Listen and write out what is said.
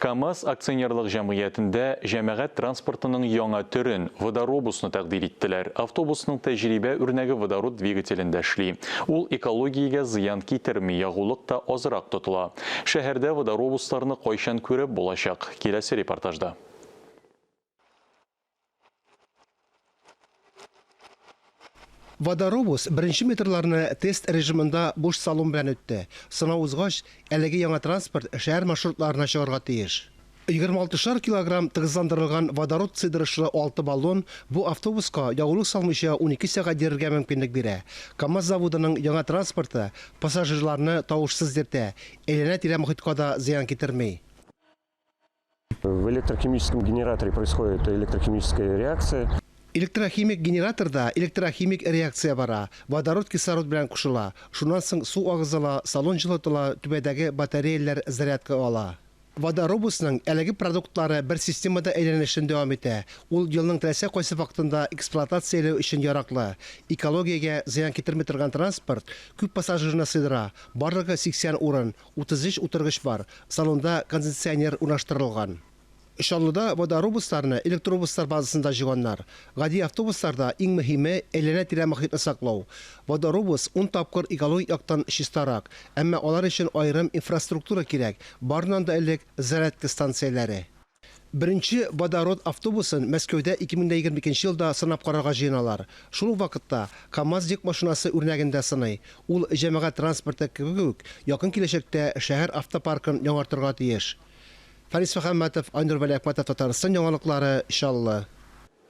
КАМАЗ акционерлык җәмгыятендә җәмәгать транспортының яңа төрен, водоробусны тәкъдир иттеләр. Автобусның тәҗрибә үрнәге водород двигателендә эшли. Ул экологиягә зыян китерми, ягулык та азрак тотыла. Шәһәрдә водоробусларны кайчан күреп булачак? Киләсе репортажда. Водоробус беренче метрларны тест режимында буш салон белән үтте. Сынау узгач, әлеге яңа транспорт шәһәр маршрутларына чыгарга тиеш. 26 шар килограмм тыгызландырылган водород сыйдырышлы алты баллон бу автобуска ягулык салмыйча 12 сәгать йөрергә мөмкинлек бирә. КАМАЗ заводының яңа транспорты пассажирларны тавышсыз йөртә, әйләнә-тирә мохиткә да зыян китерми. В электрохимическом генераторе происходит электрохимическая реакция. Электрохимик генераторда электрохимик реакция бара, водород кислород белән кушыла, шуннан соң су агызыла, салон җылытыла, түбәдәге батареяләр зарядка ала. Водоробусның әлеге продуктлары бер системада әйләнешен дәвам итә, ул елның теләсә кайсы вакытында эксплуатацияләү өчен яраклы. Экологиягә зыян китерми торган транспорт күп пассажирны сыйдыра, барлыгы 80 урын, 33 утыргыч бар, салонда кондиционер урнаштырылган. Чаллыда водоробусларны электробуслар базасында җыйганнар. Гади автобусларда иң мөһиме, әйләнә-тирә мохитне саклау. Водоробус ун тапкыр экологик яктан чистарак, әмма алар өчен аерым инфраструктура кирәк, барыннан да элек, зарядка станцияләре. Беренче водород автобусын Мәскәүдә 2022 елда сынап карарга җыеналар. Шул ук вакытта КАМАЗ йөк машинасы үрнәген дә сыный. Ул, җәмәгать транспорты кебек үк, якын киләчәктә шәһәр автопаркын яңартырга тиеш. Фарис Мөхәммәтов, Айнур Вәлиәхмәтов, Татарстан яңалыклары, Чаллы.